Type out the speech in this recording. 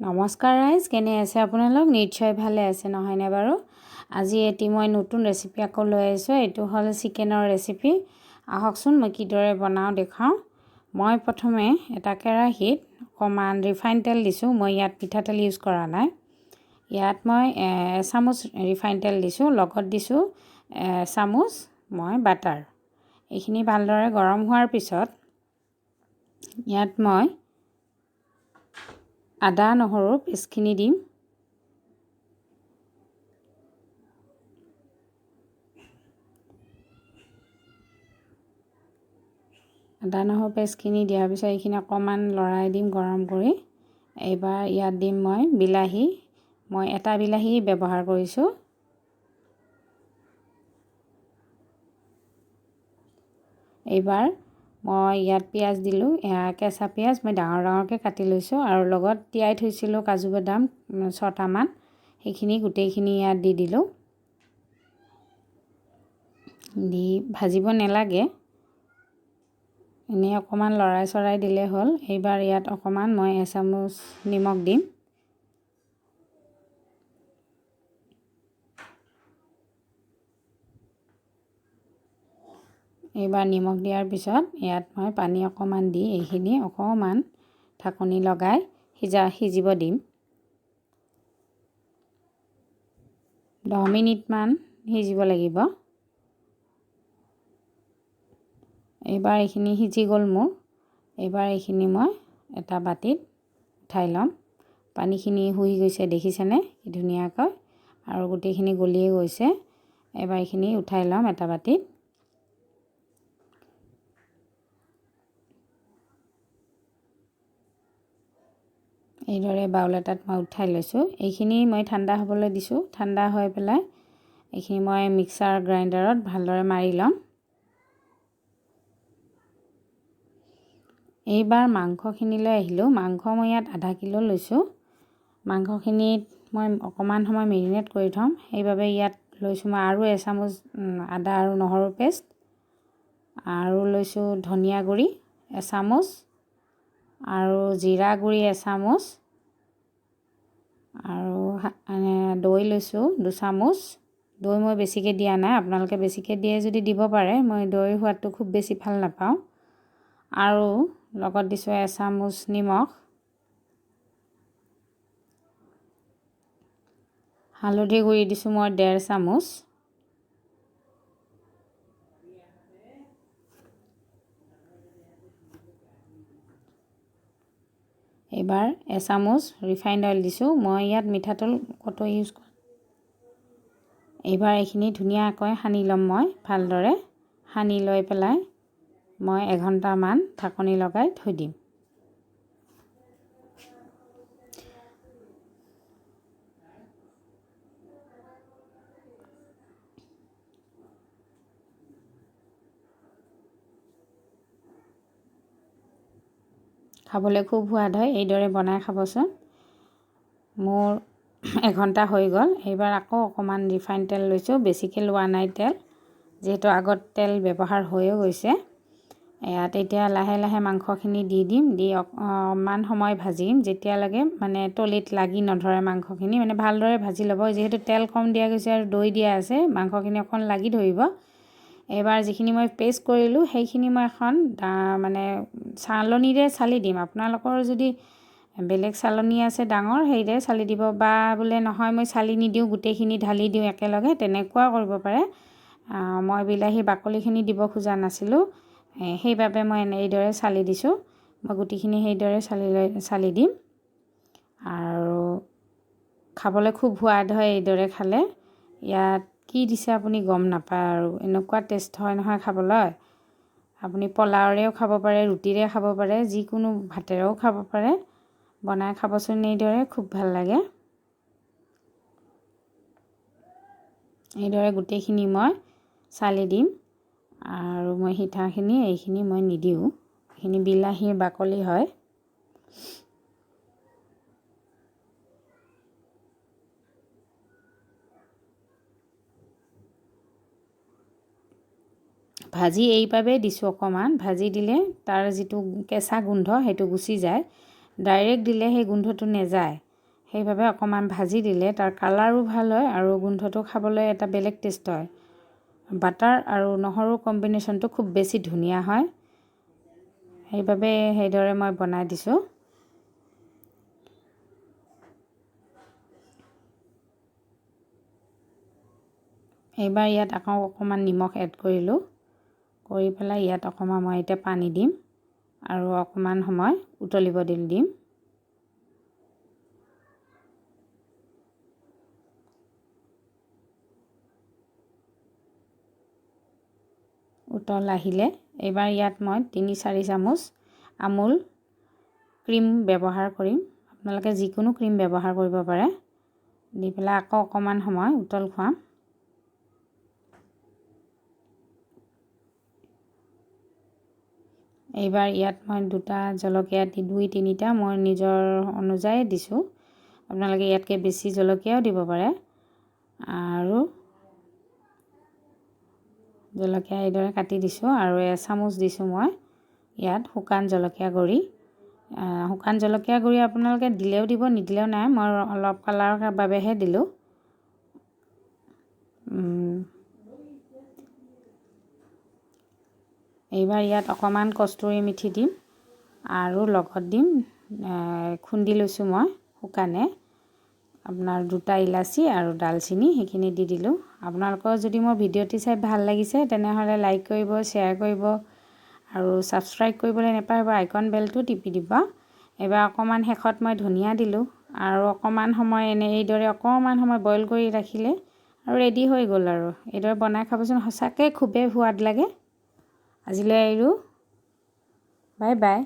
নমস্কাৰ ৰাইজ, কেনে আছে আপোনালোক? নিশ্চয় ভালে আছে, নহয়নে বাৰু? আজি এটি মই নতুন ৰেচিপি আকৌ লৈ আহিছোঁ। এইটো হ'ল চিকেনৰ ৰেচিপি। আহকচোন মই কিদৰে বনাওঁ দেখাওঁ। মই প্ৰথমে এটা কেৰাহীত অকণমান ৰিফাইন তেল দিছোঁ। মই ইয়াত মিঠাতেল ইউজ কৰা নাই। ইয়াত মই এচামুচ ৰিফাইন তেল দিছোঁ, লগত দিছোঁ এচামুচ মই বাটাৰ। এইখিনি ভালদৰে গৰম হোৱাৰ পিছত ইয়াত মই আদা নহৰু পেষ্টখিনি দিম। আদা নহৰু পেষ্টখিনি দিয়াৰ পিছত এইখিনি অকণমান লৰাই দিম গৰম কৰি। এইবাৰ ইয়াত দিম মই বিলাহী। মই এটা বিলাহী ব্যৱহাৰ কৰিছোঁ। এইবাৰ মই ইয়াত পিঁয়াজ দিলোঁ। এয়া কেঁচা পিঁয়াজ মই ডাঙৰ ডাঙৰকৈ কাটি লৈছোঁ আৰু লগত তিয়াই থৈছিলোঁ কাজু বাদাম 6টামান, সেইখিনি গোটেইখিনি ইয়াত দি দিলোঁ। দি ভাজিব নেলাগে, এনেই অকণমান লৰাই চৰাই দিলে হ'ল। এইবাৰ ইয়াত অকণমান মই এচামুচ নিমখ দিম। এইবাৰ নিমখ দিয়াৰ পিছত ইয়াত মই পানী অকণমান দি এইখিনি অকণমান ঢাকনি লগাই সিজিব দিম। 10 মিনিটমান সিজিব লাগিব। এইবাৰ এইখিনি সিজি গ'ল মোৰ। এইবাৰ এইখিনি মই এটা বাতিত উঠাই ল'ম। পানীখিনি শুহি গৈছে, দেখিছেনে কি ধুনীয়াকৈ, আৰু গোটেইখিনি গলিয়ে গৈছে। এইবাৰ এইখিনি উঠাই ল'ম এটা বাতিত। এইদৰে বাউল এটাত মই উঠাই লৈছোঁ। এইখিনি মই ঠাণ্ডা হ'বলৈ দিছোঁ। ঠাণ্ডা হৈ পেলাই এইখিনি মই মিক্সাৰ গ্ৰাইণ্ডাৰত ভালদৰে মাৰি ল'ম। এইবাৰ মাংসখিনিলৈ আহিলোঁ। মাংস মই ইয়াত আধা কিলো লৈছোঁ। মাংসখিনিত মই অকণমান সময় মেৰিনেট কৰি থ'ম, সেইবাবে ইয়াত লৈছোঁ মই আৰু এচামুচ আদা আৰু নহৰু পেষ্ট, আৰু লৈছোঁ ধনিয়া গুড়ি এচামুচ, আৰু জিৰা গুড়ি এচামুচ, আৰু দৈ লৈছোঁ 2 চামুচ। দৈ মই বেছিকৈ দিয়া নাই, আপোনালোকে বেছিকৈ দিয়ে যদি দিব পাৰে। মই দৈৰ সোৱাদটো খুব বেছি ভাল নাপাওঁ। আৰু লগত দিছোঁ এচামুচ নিমখ, হালধি গুড়ি দিছোঁ মই 1.5 চামুচ, এইবাৰ এচামুচ ৰিফাইণ্ড অইল দিছোঁ। মই ইয়াত মিঠাতেল ক'তো ইউজ কৰা। এইবাৰ এইখিনি ধুনীয়াকৈ সানি ল'ম মই ভালদৰে। সানি লৈ পেলাই মই এঘণ্টামান ঢাকনি লগাই থৈ দিম। খাবলৈ খুব সোৱাদ হয়, এইদৰে বনাই খাবচোন। মোৰ এঘণ্টা হৈ গ'ল। এইবাৰ আকৌ অকণমান ৰিফাইন তেল লৈছোঁ, বেছিকৈ লোৱা নাই তেল, যিহেতু আগত তেল ব্যৱহাৰ হৈয়ে গৈছে। ইয়াত এতিয়া লাহে লাহে মাংসখিনি দি দিম। দি অকণমান সময় ভাজিম, যেতিয়ালৈকে মানে তলিত লাগি নধৰে মাংসখিনি, মানে ভালদৰে ভাজি ল'ব। যিহেতু তেল কম দিয়া গৈছে আৰু দৈ দিয়া আছে, মাংসখিনি অকণ লাগি ধৰিব। এইবাৰ যিখিনি মই পেষ্ট কৰিলোঁ সেইখিনি মই এখন মানে চালনীৰে চালি দিম। আপোনালোকৰ যদি বেলেগ চালনী আছে ডাঙৰ, সেইৰে চালি দিব, বা বোলে নহয় মই চালি নিদিওঁ, গোটেইখিনি ঢালি দিওঁ একেলগে, তেনেকুৱাও কৰিব পাৰে। মই বিলাহী বাকলিখিনি দিব খোজা নাছিলোঁ, সেইবাবে মই এইদৰে চালি দিছোঁ। মই গুটিখিনি সেইদৰে চালি দিম। আৰু খাবলৈ খুব সোৱাদ হয় এইদৰে খালে। ইয়াত কি দিছে আপুনি গম নাপায় আৰু, এনেকুৱা টেষ্ট হয় নহয় খাবলৈ। আপুনি পোলাওৰেও খাব পাৰে, ৰুটিৰে খাব পাৰে, যিকোনো ভাতেৰেও খাব পাৰে। বনাই খাবচোন এইদৰে, খুব ভাল লাগে। এইদৰে গোটেইখিনি মই চালি দিম। আৰু মই সিঠাখিনি এইখিনি মই নিদিওঁ, এইখিনি বিলাহীৰ বাকলি হয়। ভাজি এইবাবেই দিছোঁ, অকণমান ভাজি দিলে তাৰ যিটো কেঁচা গোন্ধ সেইটো গুচি যায়। ডাইৰেক্ট দিলে সেই গোন্ধটো নেযায়। সেইবাবে অকণমান ভাজি দিলে তাৰ কালাৰো ভাল হয় আৰু গোন্ধটো খাবলৈ এটা বেলেগ টেষ্ট হয়। বাটাৰ আৰু নহৰু কম্বিনেশ্যনটো খুব বেছি ধুনীয়া হয়, সেইবাবে সেইদৰে মই বনাই দিছোঁ। এইবাৰ ইয়াত আকৌ অকণমান নিমখ এড কৰিলোঁ, কৰি পেলাই ইয়াত অকণমান মই এতিয়া পানী দিম আৰু অকণমান সময় উতলিব দিম। উতল আহিলে এইবাৰ ইয়াত মই 3-4 চামুচ আমুল ক্ৰীম ব্যৱহাৰ কৰিম। আপোনালোকে যিকোনো ক্ৰীম ব্যৱহাৰ কৰিব পাৰে। দি পেলাই আকৌ অকণমান সময় উতল খুৱাম। এইবাৰ ইয়াত মই 2টা জলকীয়া 2-3টা মই নিজৰ অনুযায়ী দিছোঁ, আপোনালোকে ইয়াতকৈ বেছি জলকীয়াও দিব পাৰে। আৰু জলকীয়া এইদৰে কাটি দিছোঁ আৰু এচামুচ দিছোঁ মই ইয়াত শুকান জলকীয়া গুড়ি। শুকান জলকীয়া গুড়ি আপোনালোকে দিলেও দিব, নিদিলেও নাই, মই অলপ কালাৰৰ বাবেহে দিলোঁ। এইবাৰ ইয়াত অকণমান কস্তুৰী মেথি দিম আৰু লগত দিম খুন্দি লৈছোঁ মই শুকানে আপোনাৰ 2টা ইলাচি আৰু ডালচিনি, সেইখিনি দি দিলোঁ। আপোনালোকৰ যদি মোৰ ভিডিঅ'টি চাই ভাল লাগিছে তেনেহ'লে লাইক কৰিব, শ্বেয়াৰ কৰিব আৰু ছাবস্ক্ৰাইব কৰিবলৈ নাপাহৰিব, আইকন বেলটো টিপি দিব। এইবাৰ অকণমান শেষত মই ধনিয়া দিলোঁ আৰু অকণমান সময় এনে এইদৰে অকণমান সময় বইল কৰি ৰাখিলে আৰু ৰেডি হৈ গ'ল। আৰু এইদৰে বনাই খাবচোন, সঁচাকৈ খুবেই সোৱাদ লাগে। আজিলৈ এৰো, বাই বাই।